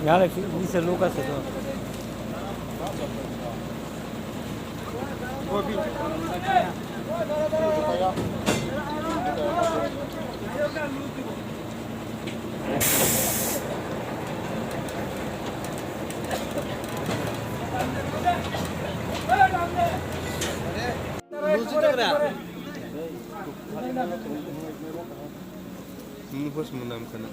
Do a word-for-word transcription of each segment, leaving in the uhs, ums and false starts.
Galaxy, dice Lucas, eso. Muhus munam kana.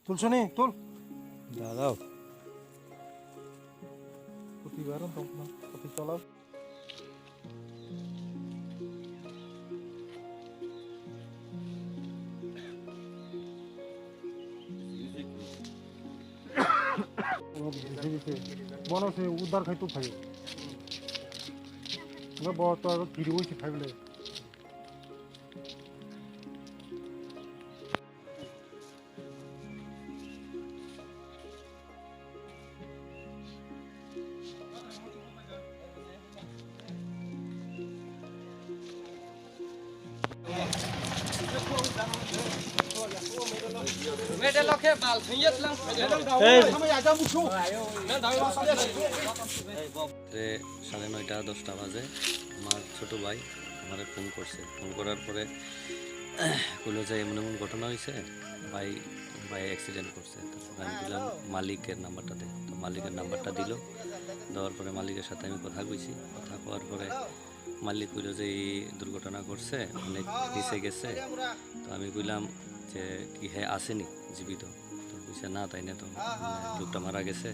তুলছো নি? তুল। দাঁড়াও। প্রতিবারও তো না, প্রতি চলাও। বনো সে উদ্ধার খাইতো খাই। না, বড় তো আগে ফিরে বসে খাইলে। রাত্রে সাড়ে নয়টা দশটা বাজে আমার ছোট ভাই আমারে ফোন করছে। ফোন করার পরে কইলো যে এমন এমন ঘটনা হইছে, ভাই, ভাই অ্যাক্সিডেন্ট করছে। তো আমি দিলাম মালিকের নাম্বারটা দে। তো মালিকের নাম্বারটা দিল, দেওয়ার পরে মালিকের সাথে আমি কথা কইছি। কথা কওয়ার পরে মালিক কইলো যে এই দুর্ঘটনা করছে, অনেক নিচে গেছে। তো আমি কইলাম যে কি হ্যাঁ আসেনি জীবিত? তো কইছে না, তাই না তো, মানে, লোকটা মারা গেছে।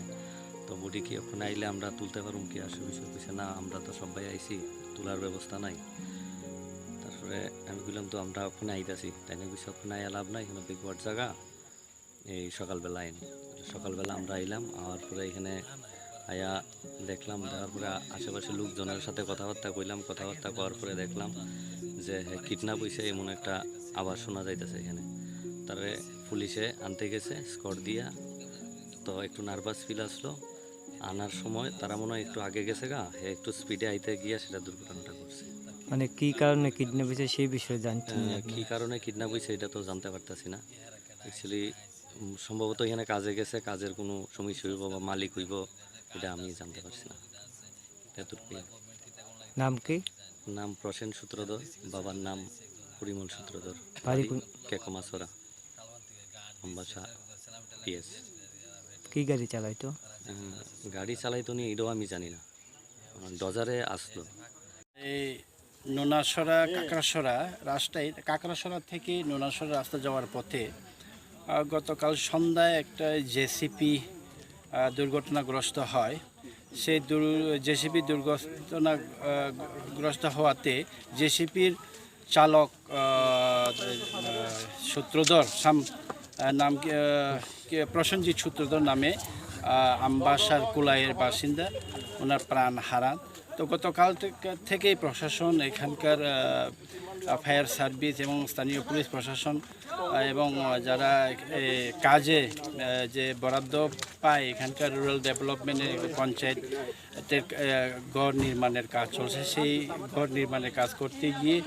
তো বডি কি ওখানে আইলে আমরা তুলতে পারুম কি? আসে বিষয় কইছে না, আমরা তো সবাই আইছি, তোলার ব্যবস্থা নাই। তারপরে আমি কইলাম তো আমরা ওখানে আইতাছি, তাই না কইছে ওখানে আইয়া লাভ নাই, এখানে ব্যাকওয়ার্ড জায়গা। এই সকালবেলা আইন, সকালবেলা আমরা আইলাম, আওয়ার পরে এখানে আয়া দেখলাম, দেখার পরে আ-, আশেপাশে লোকজনের সাথে কথাবার্তা কইলাম, কথাবার্তা কওয়ার পরে দেখলাম যে হ্যাঁ, কিডন্যাপ হইছে এমন একটা আওয়াজ শোনা যাইতেছে এখানে। তারে পুলিশে আনতে গেছে স্কট দিয়া, তো একটু নার্ভাস ফিল আসলো। আনার সময় তারা মনে হয় একটু আগে গেছে গা, হ্যাঁ, একটু স্পিডে আইতে গিয়া সেটা দুর্ঘটনাটা ঘটছে। মানে কি কারণে কিডন্যাপ হয়েছে সেই বিষয়ে জানছেন না আহ, আপনি? কি কারণে কিডন্যাপ হয়েছে এটা তো জানতে পারতাছি না। অ্যাকচুয়ালি সম্ভবত এখানে কাজে গেছে, কাজের কোনো সমস্যা হইব বা মালিক হইব, এটা আমি জানতে পারছি না। এতটুকুই। নাম কি? নাম প্রসেন সূত্রধর, বাবার নাম পরিমল সূত্রধর। বাড়ি বাড়ি কোন? কেকমাছড়া, আমবাসা পিএস। কি গাড়ি চালাইতো? উম, গাড়ি চালাইতো নি, এটাও আমি জানি না। ডজারে আসলো। এই নোনাছড়া, কাকড়াছড়া রাস্তায়, কাকড়াছড়া থেকে নোনাছড়া রাস্তা যাওয়ার পথে, আহ, গতকাল সন্ধ্যায় একটা জেসিপি, আহ, দুর্ঘটনাগ্রস্ত হয়। সেই দুর-, জেসিপি দুর্ঘটনা, আহ, গ্রস্ত হওয়াতে জেসিপির চালক, আহ, আহ, সূত্রধর, সাম-, আহ, নাম কি, আহ, কি, প্রসেনজিৎ সূত্রধর নামে, আহ, আমবাসার কুলাইয়ের বাসিন্দা, ওনার প্রাণ হারান। তো গতকাল থেকে, থেকেই প্রশাসন, এখানকার, আহ, আহ, ফায়ার সার্ভিস এবং স্থানীয় পুলিশ প্রশাসন, আহ, এবং, আহ, যারা, এ, কাজে, আহ, যে বরাদ্দ পায়, এখানকার রুরাল ডেভেলপমেন্টের পঞ্চায়েত এতে, আহ, ঘর নির্মাণের কাজ চলছে। সেই ঘর নির্মাণের কাজ করতে গিয়ে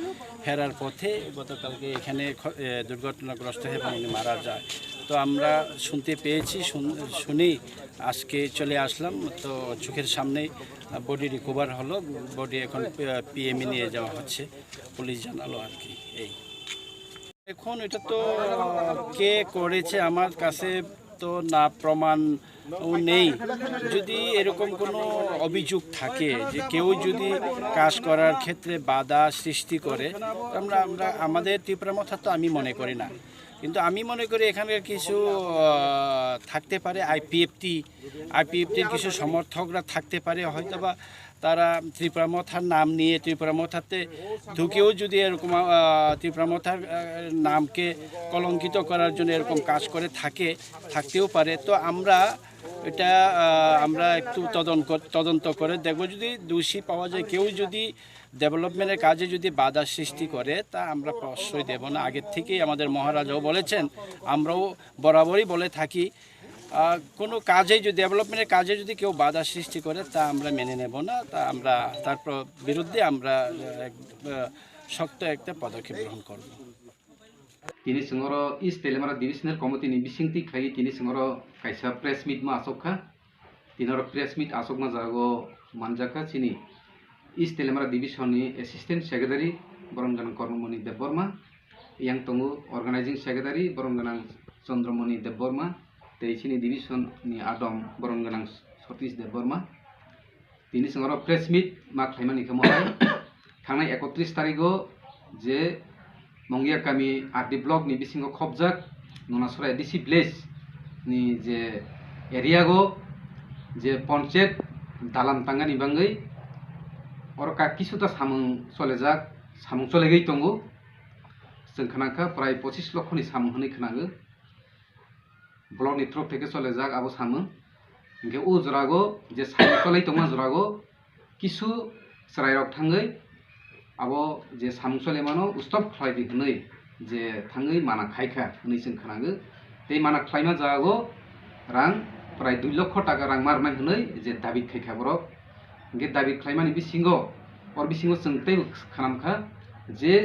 ফেরার পথে গতকালকে এখানে খ-, আহ, দুর্ঘটনাগ্রস্ত হয়ে এবং উনি মারা যায়। তো আমরা শুনতে পেয়েছি, শুন-, শুনেই আজকে চলে আসলাম। তো চোখের সামনেই, আহ, বডি রিকভার হলো, বডি এখন, আহ, পিএমই নিয়ে যাওয়া হচ্ছে, পুলিশ জানালো আর কি। এই এখন এটা তো কে করেছে আমার কাছে তো না প্রমাণ নেই। যদি এরকম কোনো অভিযোগ থাকে যে কেউ যদি কাজ করার ক্ষেত্রে বাধা সৃষ্টি করে, আমরা, আমরা, আমাদের ত্রিপুরা মথা তো আমি মনে করি না। কিন্তু আমি মনে করি এখানকার কিছু আহ, থাকতে পারে আইপিএফটি, আইপিএফটির কিছু সমর্থকরা থাকতে পারে, হয়তোবা তারা ত্রিপুরা মথার নাম নিয়ে ত্রিপুরা মথাতে ঢুকেও যদি এরকম আহ, ত্রিপুরা মথার আহ, নামকে কলঙ্কিত করার জন্য এরকম কাজ করে থাকে, থাকতেও পারে। তো আমরা এটা আহ, আমরা একটু তদন্ত কর- তদন্ত করে দেখবো, যদি দোষী পাওয়া যায়, কেউ যদি ডেভেলপমেন্টের কাজে যদি বাধা সৃষ্টি করে, তা আমরা প্রশ্রয় দেব না। আগের থেকেই আমাদের মহারাজাও বলেছেন, আমরাও বরাবরই বলে থাকি, আহ, কোনো কাজে যদি, ডেভেলপমেন্টের কাজে যদি কেউ বাধা সৃষ্টি করে, তা আমরা মেনে নেব না। তা আমরা তার প্র- বিরুদ্ধে আমরা আহ, এক- আহ, শক্ত একটা পদক্ষেপ গ্রহণ করব। Tini chwng oro East Teliamura Divisional Committee ni bisingtwi khlaiwi tini chwng oro kaisa press meet ma achuk kha. Tini oro press meet achukma jaga o manjak kha chini East Teliamura Division ni Assistant Secretary borom gwnang Kormomoni Debbarma, yang tongo Organizing Secretary borom gwnang Chandramoni Debbarma, tei chini division ni adom borom gwnang Satish Debbarma. Tini chwng oro press meet ma khlaimani khe mohai. Thangnai ekotris tarigo je Mongia kami R D block ni bisingo khopjak Nunasora A D C village ni je area go je ponchayat dalam tangani bangwi oro ka kisu ta samung cholejak, samung cholegwi tongo. Chwng khna kha prai pochis lokho ni samung hwnwi khnago. Block ni through theke cholejak abo samung. Hinkhe o jorago je samung cholai tongma jorago kisu chwrairok thangwi abo je samung cholaimano stop khlai di hwnwi je thangwi mana khai kha hwnwi chwng khnago. Tei mana khlaima jagao rang prai dui lokho taka rang ma rwnai hwnwi je dabi khai kha borok. Hinkhe dabi khlaimani bisingo, or bisingo chwng teibo khwnam kha je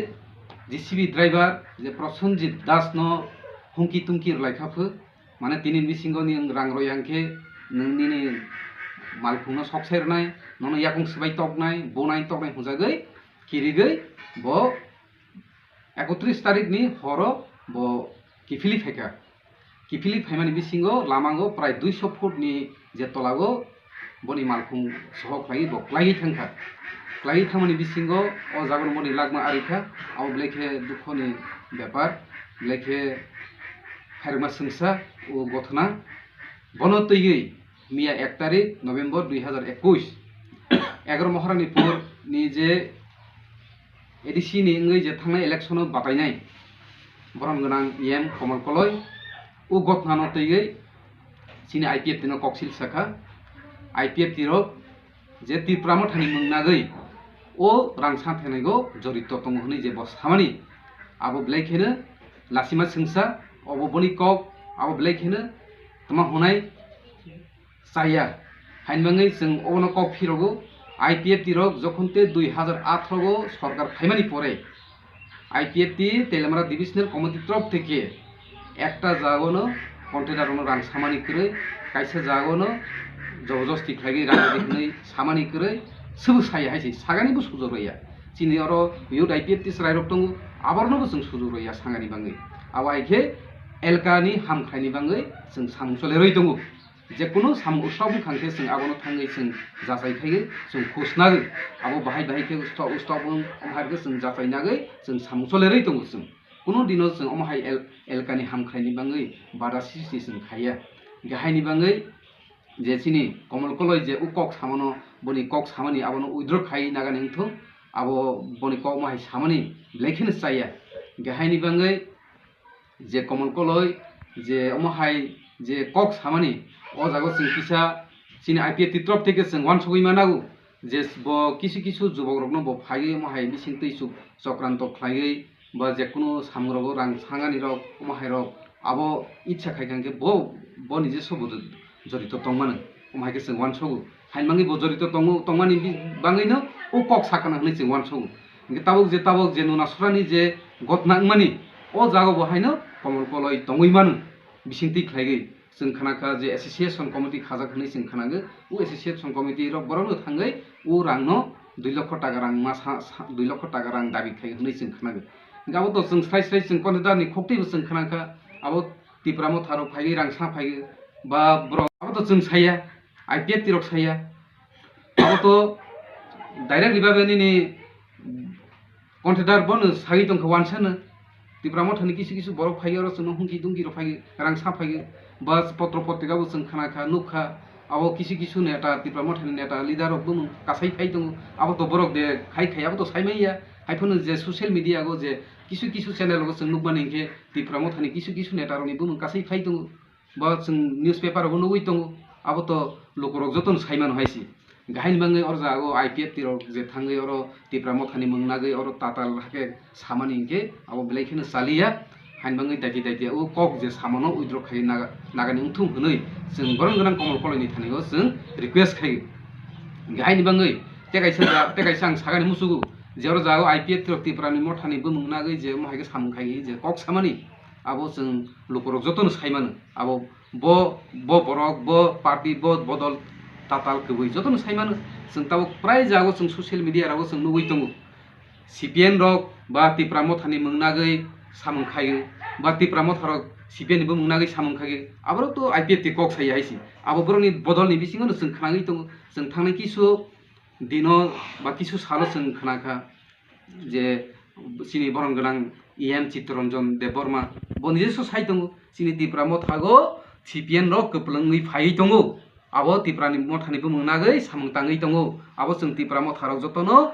J C B driver je Prosenjit Das no hungki tungki rwlai kha phu, mane tini bisingo ni rang rw yang khe nwng nini malkhung no sok sai rwnai, nono yakung swbai toknai, bonai toknai hwnjagwi kirigwi bo ekotris tarik ni horo bo kiphilwi phaikha. Kiphilwi phaimani bisingo lamango prai duiso foot ni je tolago boni malkhung soho khlaiwi bo klaiwi thangkha. Klaiwi thangmani bisingo o jagano boni lagma arikha, abo belai khe dukho ni bepar, belai khe khairokma swngsa o gothona. Bono twiwi miya ek tarik November dui hazar ekush, egaroh Moharani pur ni je A D C ni wngwi je thangnai election o batainai borom gwnang E M Komol Koloi o gothona no twiwi chini I P F T no koksil sakha. I P F T rok je Tipra Mothani mung nagwi o rang sa phenaigo jorito tongo hwnwi je bo samani, abo belai kheno lasima swngsa, obo boni kok, abo belai kheno tma hwnai chaya. Haini bagwi chwng obono kok phirogo, I P F T rok jokhon te dui hazar atharo o sorkar phaimani pore I P F T Teliamura Divisional Committee torof theke ekta jagano contractor rokno rang samani kwrwi, kaisa jagano jobojosti khlaiwi rang rwdi hwnwi samani kwrwi, swbo saya hai se sagani bo sujok rwya. Chini oro youth I P F T chwrairok tongo, aborno bo chwng sujok rwya sangani bagwi. Abo hai khe elkani hamkhraini bagwi chwng samung cholerwi tongo. Jekunu samung ustok wngkha khe chwng abono thangwi chwng jachai khaiwi chwng khusnagwi abo bahai bahai khe ustok ustok wng, omo hai khe chwng jachai nagwi chwng samung cholerwi tongo chwng. Kunu dino chwng omo hai el-, elkani hamkhraini bagwi bada sisi chwng khaiya. Hinkhe haini bagwi je chini Komol Koloi je o kok samano, boni kok samani abono withdraw khai nagani wngthung, abo boni kok omo hai samani belai kheno chaya. Hinkhe haini bagwi je Komol Koloi je omo hai je kok samani, o jaga chwng kisa chini I P F T torof theke chwng uansugwi manago je bo kisu kisu jubokrokno bo phaiwi omo hai bising twi chuk chokranto khlaiwi ba jekunu samungrogo rang sanganirok omo hairok abo itsa khai kha hwnkhe bo, bo nijesa bo jorito tongmano, omo hai khe chwng uansugo. Haini bagwi bo jorito tongo, tongmani bi-, bagwino o kok sakana hwnwi chwng uansugo. Hinkhe tabuk je, tabuk je Nunasora ni je gotna wngmani, o jaga bo haino Komol Koloi tongwi mano, bising twi khlaigwi. Chwng khna kha je association committee khajak hwnwi chwng khnago, o association committee rok borokno thangwi o rangno dui lokho taka rang ma sa, sa, dui lokho taka rang dabi khlai hwnwi chwng khnago. Hinkhe abo to chwng srai srai chwng contractor ni khok twibo chwng khna kha, abo Tipra Motha rok phaiwi rang sa phaiwi ba borok abo to chwng saya, I P F T rok saya. Abo to direct ni bagwi nini contractor bono sagwi tongkha wansano. Tipra Mothani kisu kisu borok phai oro chwngno hungki dungki rok phai rang sa phai ba potro potrika bo chwng khna kha nuk kha. Abo kisu kisu neta, Tipra Mothani neta leader rok bumung kasai phai tongo. Abo to borok de khai khai abo to sai manya. Hai phano je social media go je kisu kisu channel go chwng nuk mani hinkhe Tipra Mothani kisu kisu neta rokni bumung kasai phai tongo. Bo chwng newspaper rogo nugwi tongo, abo to lukurok jotono sai mano hai se. Haini bagwi oro jaga o I P F T rok je thangwi oro Tipra Mothani mung nagwi oro tatal hakhe samani hinkhe abo belai kheno chaliya. Haini bagwi daiti daiti o kok je samano withdraw khai naga-, nagani wngthung hwnwi chwng borom gwnang Komol Koloini thani o chwng request khai. Haini bagwi tei kaisa ja-, tei kaisa ang sagani muchugo je oro jaga o I P F T rok Tipra ni Mothani bumung nagwi je omo hai khe samung khai je kok samani abo chwng lukurok jotono sai mano. Abo bo, bo borok, bo party, bo bodol tatal kwbwi jotono sai mano. Chwng tabuk prai jago chwng social media rogo chwng nugwi tongo. C P M rok ba Tipra Mothani mung nagwi samung khaio, ba Tipra Motha rok C P M ni bumung nagwi samung khaio. Aborok to I P F T kok sai hai se. Abo borokni bodolni bisingo no chwng khnagwi tongo. Chwng thangnai kisu dino ba kisu salo chwng khna kha je chini borom gwnang E M Chittaranjan Debbarma bo nijesa sai tongo, chini Tipra Mothago C P M rok kwplwngwi phaiwi tongo, abo Tipra ni Mothani bumung nagwi samung tangwi tongo, abo chwng Tipra Motha rok jotono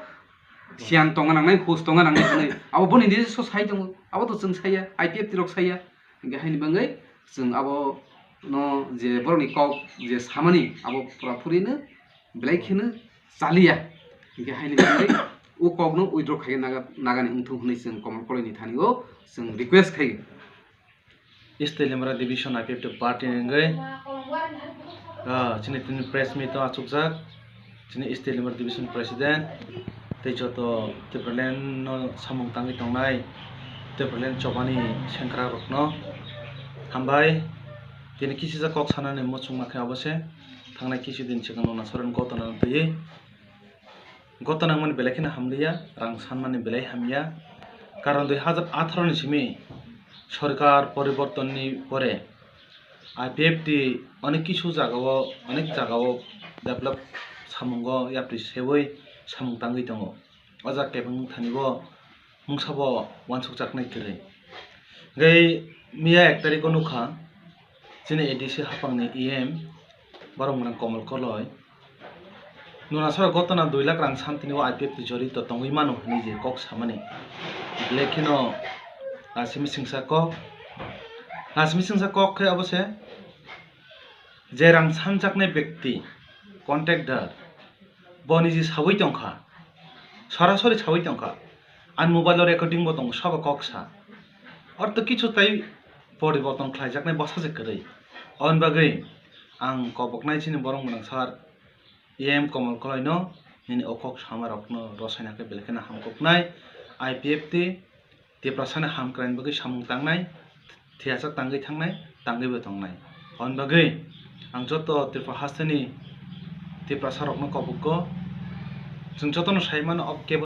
siyan tonga nangnai, hus tonga nangnai hwnwi abo boni nijesa sai tongo, abo to chwng saiya, I P F T rok saiya. Hinkhe haini bagwi chwng abo no je borokni kok je samani abo pura phurino belai kheno chaliya. Hinkhe haini bagwi o kokno withdraw khai naga-, nagani wngthung hwnwi chwng Komol Koloini thani o chwng request khai. East Telimra Division I P F T party ni wngwi, ah, chini tini press meet o achukjak. Chini East Telimra Division President tei joto Tipraland no samung tangwi tongnai Tipraland chobani sengkrak rokno hambai. Tini kisijak kok sanani muchungma khe abo se thangnai kisu din swkang Nunasora ni gotona no twiwi. Gotona wngmani belai kheno hamliya, rang sanmani belai hamya. Karon dui hazar atharo ni simi sorkar poriborton ni pore I P F T onek kisu jagao, onek jagao develop samungo yapri seui samung tangwi tongo. O jaga kebeng thani bo mungsa bo uansukjaknai kwrwi. Hwnkhe miya ek tarikh o nukha chini A D C hapangni E M borok mwnang Komol Koloi. Nunasora gotona dui lakh rang samtini o I P F T jorito tongwi mano hwnwi je kok samani. Belai kheno, ah, simi singsa kok. Ah, simi singsa kok khe obo se je rang samjaknai bekti, contractor, bo niji saui tongkha, sorasori saui tongkha. Ani mobile o recording bo tongo, sabo kok sa. Ortho kichu tai poriborton khlaijaknai bwsa se kwrwi. Aboni bagwi ang koboknai chini borok mwnang sir, E M Komol Koloi no nini o kok sama rok no rosaina khe belai kheno hamkuknai. I P F T Tiprasa ni hamkrai ni bagwi samung tangnai, thiyasa tangwi thangnai, tangwi bo tongnai. Aboni bagwi ang joto Tripura hasteni Tiprasa rok no kobokgo, chwng joto no sai mano o kebo